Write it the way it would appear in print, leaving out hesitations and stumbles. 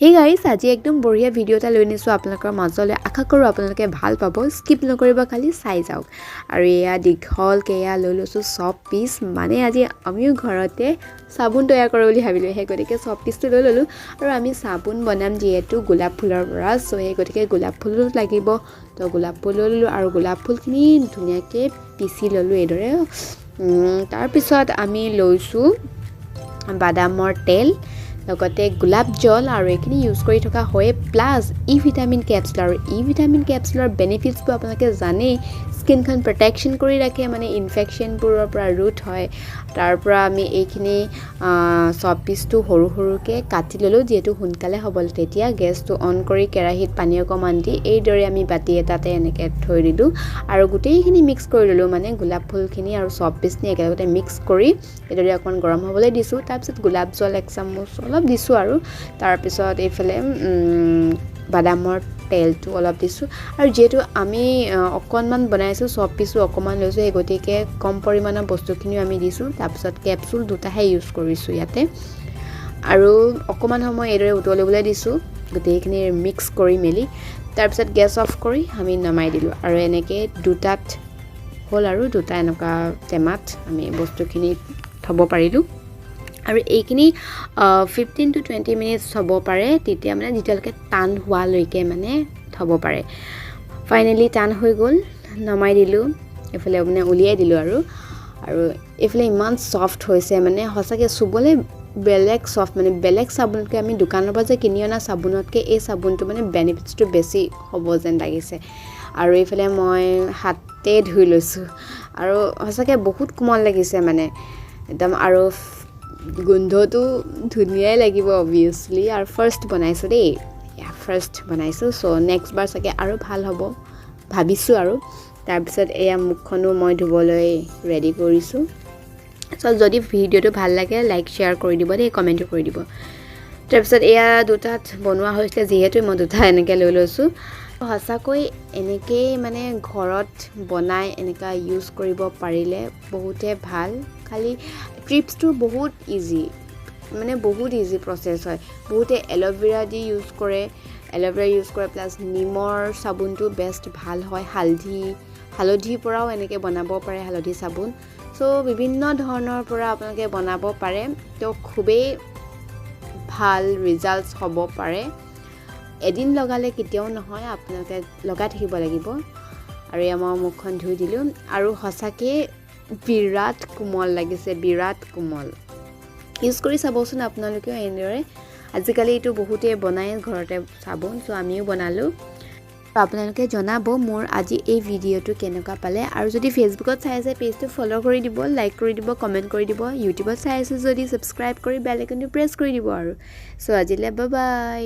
Hey guys, আজি একদম বঢ়িয়া ভিডিঅ' এটা লৈ আনিছোঁ আপোনালোকৰ মাজলৈ। আশা কৰোঁ আপোনালোকে ভাল পাব। স্কিপ নকৰিব, খালি চাই যাওক। আৰু এয়া দীঘলকৈ এয়া লৈ লৈছোঁ চব পিচ। মানে আজি আমিও ঘৰতে চাবোন তৈয়াৰ কৰোঁ বুলি ভাবিলোঁ, সেই গতিকে চব পিচটো লৈ ল'লোঁ। আৰু আমি চাবোন বনাম যিহেতু গোলাপ ফুলৰ পৰা, চ' সেই গতিকে গোলাপ ফুলো লাগিব। তো গোলাপ ফুল লৈ ল'লোঁ আৰু গোলাপ ফুলখিনি ধুনীয়াকৈ পিচি ল'লোঁ এইদৰে। তাৰপিছত আমি লৈছোঁ বাদামৰ তেল, লগতে গোলাপ জল আৰু এইখিনি ইউজ কৰি থকা হয়ে, প্লাছ ই ভিটামিন কেপচুল। আৰু ই ভিটামিন কেপচুলৰ বেনিফিটছবোৰ আপোনালোকে জানেই, স্কিনখন প্ৰটেকশ্যন কৰি ৰাখে, মানে ইনফেকশ্যনবোৰৰ পৰা ৰোধ হয়। তাৰ পৰা আমি এইখিনি চব পিচটো সৰু সৰুকৈ কাটি ল'লোঁ, যিহেতু সোনকালে হ'ব। তেতিয়া গেছটো অন কৰি কেৰাহীত পানী অকণমান দি এইদৰে আমি বাতি এটাতে এনেকৈ থৈ দিলোঁ আৰু গোটেইখিনি মিক্স কৰি ল'লোঁ। মানে গোলাপ ফুলখিনি আৰু চব পিচখিনি একেলগতে মিক্স কৰি এইদৰে অকণমান গৰম হ'বলৈ দিছোঁ। তাৰপিছত গোলাপ জল এক চামুচ অলপ দিছোঁ আৰু তাৰপিছত এইফালে বাদামৰ তেলটো অলপ দিছোঁ। আৰু যিহেতু আমি অকণমান বনাইছোঁ, চব পিচো অকণমান লৈছোঁ, সেই গতিকে কম পৰিমাণৰ বস্তুখিনিও আমি দিছোঁ। তাৰপিছত কেপচুল দুটাহে ইউজ কৰিছোঁ ইয়াতে। আৰু অকণমান সময় এইদৰে উতলিবলৈ দিছোঁ গোটেইখিনি মিক্স কৰি মেলি। তাৰপিছত গেছ অফ কৰি আমি নমাই দিলোঁ। আৰু এনেকৈ দুটাত হ'ল আৰু দুটা এনেকুৱা টেমাত আমি বস্তুখিনি থ'ব পাৰিলোঁ। আৰু এইখিনি 15 টু 20 মিনিটছ থ'ব পাৰে, তেতিয়া মানে যেতিয়ালৈকে টান হোৱালৈকে মানে থ'ব পাৰে। ফাইনেলি টান হৈ গ'ল, নমাই দিলোঁ, এইফালে মানে উলিয়াই দিলোঁ। আৰু এইফালে ইমান ছফ্ট হৈছে, মানে সঁচাকৈ চুবলৈ বেলেগ ছফ্ট। মানে বেলেগ চাবোনতকৈ, আমি দোকানৰ পৰা যে কিনি অনা চাবোনতকৈ এই চাবোনটো মানে বেনিফিটছটো বেছি হ'ব যেন লাগিছে। আৰু এইফালে মই হাতে ধুই লৈছোঁ আৰু সঁচাকৈ বহুত কোমল লাগিছে, মানে একদম। আৰু গোন্ধটো ধুনীয়াই লাগিব অভিয়াছলি। আৰু ফাৰ্ষ্ট বনাইছোঁ দেই, ফাৰ্ষ্ট বনাইছোঁ, চ' নেক্সট বাৰ চাগে আৰু ভাল হ'ব ভাবিছোঁ। আৰু তাৰপিছত এয়া মুখখনো মই ধুবলৈ ৰেডি কৰিছোঁ। চ' যদি ভিডিঅ'টো ভাল লাগে, লাইক শ্বেয়াৰ কৰি দিব দেই, কমেণ্টো কৰি দিব। তাৰপিছত এয়া দুটাত বনোৱা হৈছিলে, যিহেতু মই দুটা এনেকৈ লৈ লৈছোঁ। সঁচাকৈ এনেকেই মানে ঘৰত বনাই এনেকুৱা ইউজ কৰিব পাৰিলে বহুতে ভাল। খালি টিপছটো বহুত ইজি, মানে বহুত ইজি প্ৰচেছ হয়। বহুতে এল'ভেৰা দি ইউজ কৰে, এল'ভেৰা ইউজ কৰে, প্লাছ নিমৰ চাবোনটো বেষ্ট ভাল হয়। হালধিৰ পৰাও এনেকৈ বনাব পাৰে, হালধি চাবোন। চ' বিভিন্ন ধৰণৰ পৰা আপোনালোকে বনাব পাৰে, তো খুবেই ভাল ৰিজাল্টছ হ'ব পাৰে। এদিন লগালে কেতিয়াও নহয়, আপোনালোকে লগাই থাকিব লাগিব। আৰু এয়া মই মুখখন ধুই দিলোঁ আৰু সঁচাকৈ বিৰাট কোমল লাগিছে, বিৰাট কোমল। ইউজ কৰি চাবচোন আপোনালোকেও এনেদৰে। আজিকালি এইটো বহুতেই বনায় ঘৰতে চাবোন, চ' আমিও বনালোঁ। আপোনালোকে জনাব মোৰ আজি এই ভিডিঅ'টো কেনেকুৱা পালে। আৰু যদি ফেচবুকত চাই আছে, পেজটো ফ'ল' কৰি দিব, লাইক কৰি দিব, কমেণ্ট কৰি দিব। ইউটিউবত চাই আছে যদি, ছাবস্ক্ৰাইব কৰি বেল আইকনটো প্ৰেছ কৰি দিব। আৰু চ' আজিলৈ বাই।